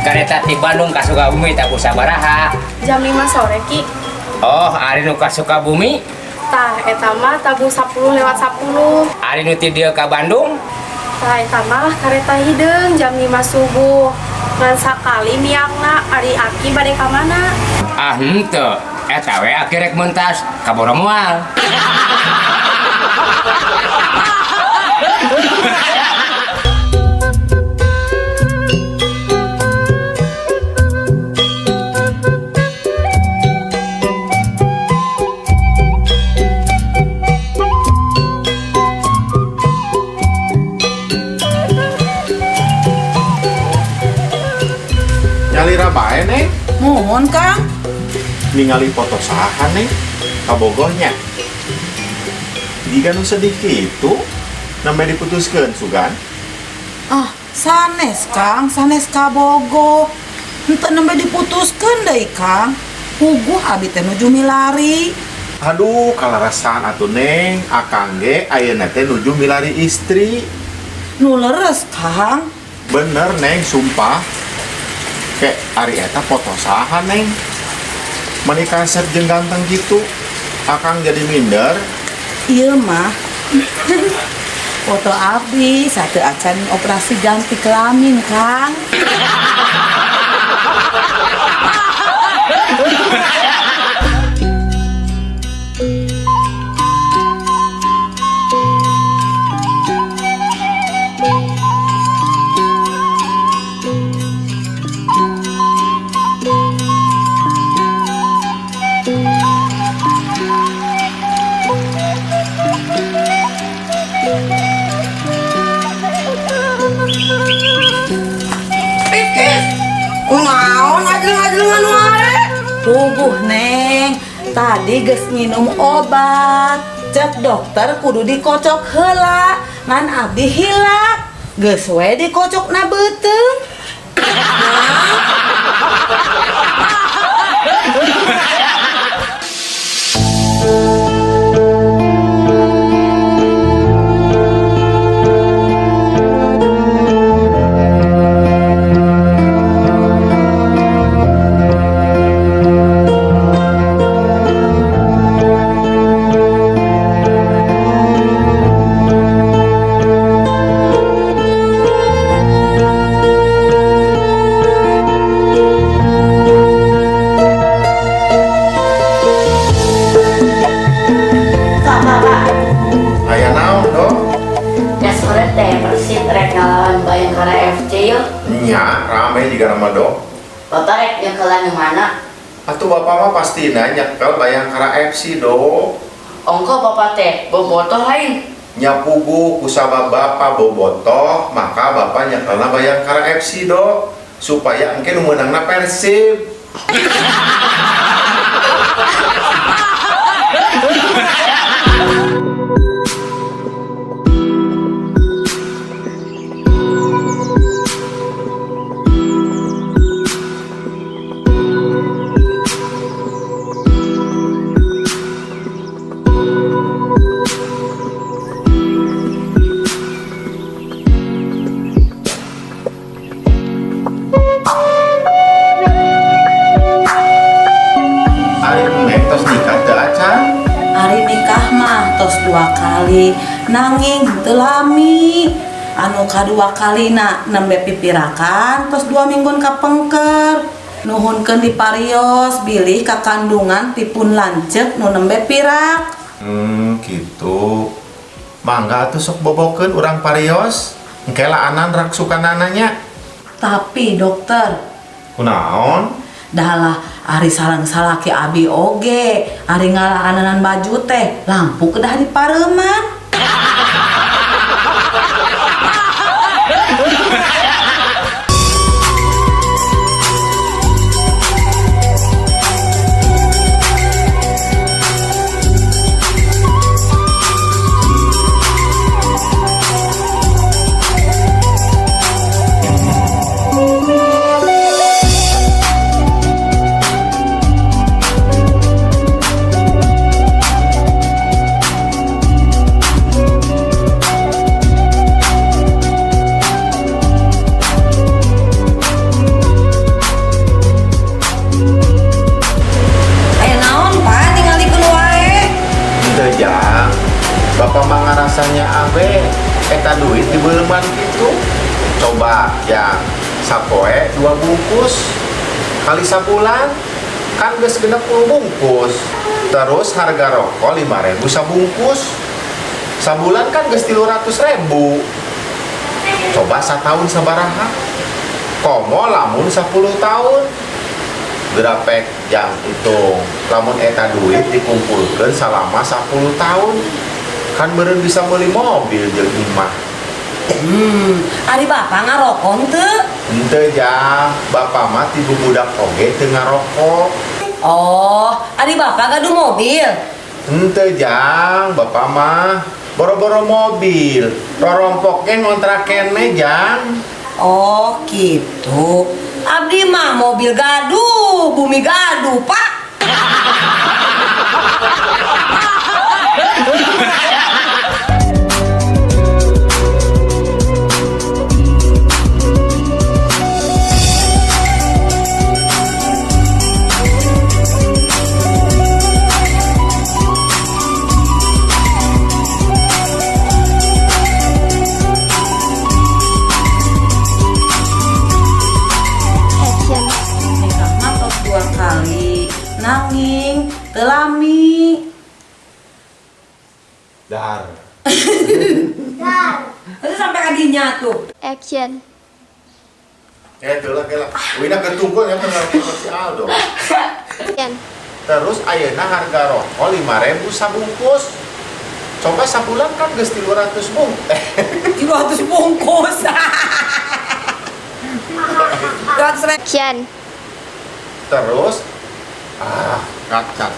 Kareta ti Bandung ka Sukabumi tabuh sabaraha? Jam 5 sore, Ki. Oh, ari nu ka Sukabumi? Tah, eta mah tabuh 10 lewat 10. Ari nu ti dieu ka Bandung? Tah, eta mah kareta hideung jam 5 subuh. Ngan sakali miangna, ari Aki bade ka mana? Ah, henteu. Eta we Aki rek mentas ka boro moal. Nyalira bae, Neng. Muhun, Kang. Ningali foto saha, Neng? Kabogohnya. Jika nu sedih kitu, namanya diputuskeun sugan. Ah, sanes, Kang, sanes kabogo. Henteu nembe diputuskeun deui, Kang. Puguh abi teh nuju milari. Aduh, kalarasan atuh, Neng. Akang ge ayeuna teh nuju milari istri. Nu leres, Kang. Bener, Neng, sumpah. Kek ari eta foto saha, Neng? Meni kasep jeung ganteng gitu. Akang jadi minder. Ieu mah foto abdi satu acan operasi ganti kelamin, Kang. Kunaon ajleng-ajlengan wae? Puguh, Neng, tadi geus nginum obat. Cek dokter kudu dikocok heula, ngan abdi hilap. Geus we dikocokna beuteung. Kak, kak, kak. Aya naon, Dok? Ya sore teh Persib rek ngalawan Bayangkara FC yuk. Nya, rame juga nama, Dok. Bapak rek nyekelan yang mana? Atuh bapak mah pasti nyekel Bayangkara FC, Dok. Ongko bapak teh bobotoh lain. Nya puguh kusabab bapak bobotoh, maka bapak nyekelna Bayangkara FC, Dok. Supaya engke nu meunangna Persib. Ari Neng tos nikah teu acan? Ari nikah mah tos 2 kali, nanging teu lami. Anu kadua kalina nembe pipirakan tos 2 mingguan kapengker. Nuhunkeun diparios bilih kakandungan tipun lanceuk nu nembe pirak. Gitu. Mangga atuh sok bobokeun urang parios. Engke laanan rak sukanana nya. Tapi dokter, Kunaon? Dalah ari sareng salaki abi oge, ari ngalaananan baju teh lampu kedah dipareuman. 2 bungkus kali sabulan kan geus 60 bungkus. Terus harga rokok 5.000 sabungkus, sabulan kan geus 300.000. Coba setahun sabaraha? Komo lamun 10 tahun grapek jang hitung. Lamun eta duit dikumpulkan selama 10 tahun kan meureun bisa beli mobil jeung imah. Ari bapak ngarokok teu? Henteu, Jang, bapak mah ti bubudak oge teu ngarokok. Oh, ari bapak gaduh mobil. Henteu, Jang, bapak mah boro-boro mobil, rorompok ge ngontrak keneh, Jang. Oh, gitu. Abdi mah mobil gaduh, bumi gaduh, Pak. Action. Nikah mah tos dua kali, nanging teu lami. Dar. Itu sampai kadinya tuh. Action. Eh, lah kela. Wina ketunggu ya kan si Aldo. Action. Terus ayeuna harga rokok 5.000 sabungkus. Coba sabulan kan geus 300 bung. 300 bungkus. 200 Action. Terus ah, kacat.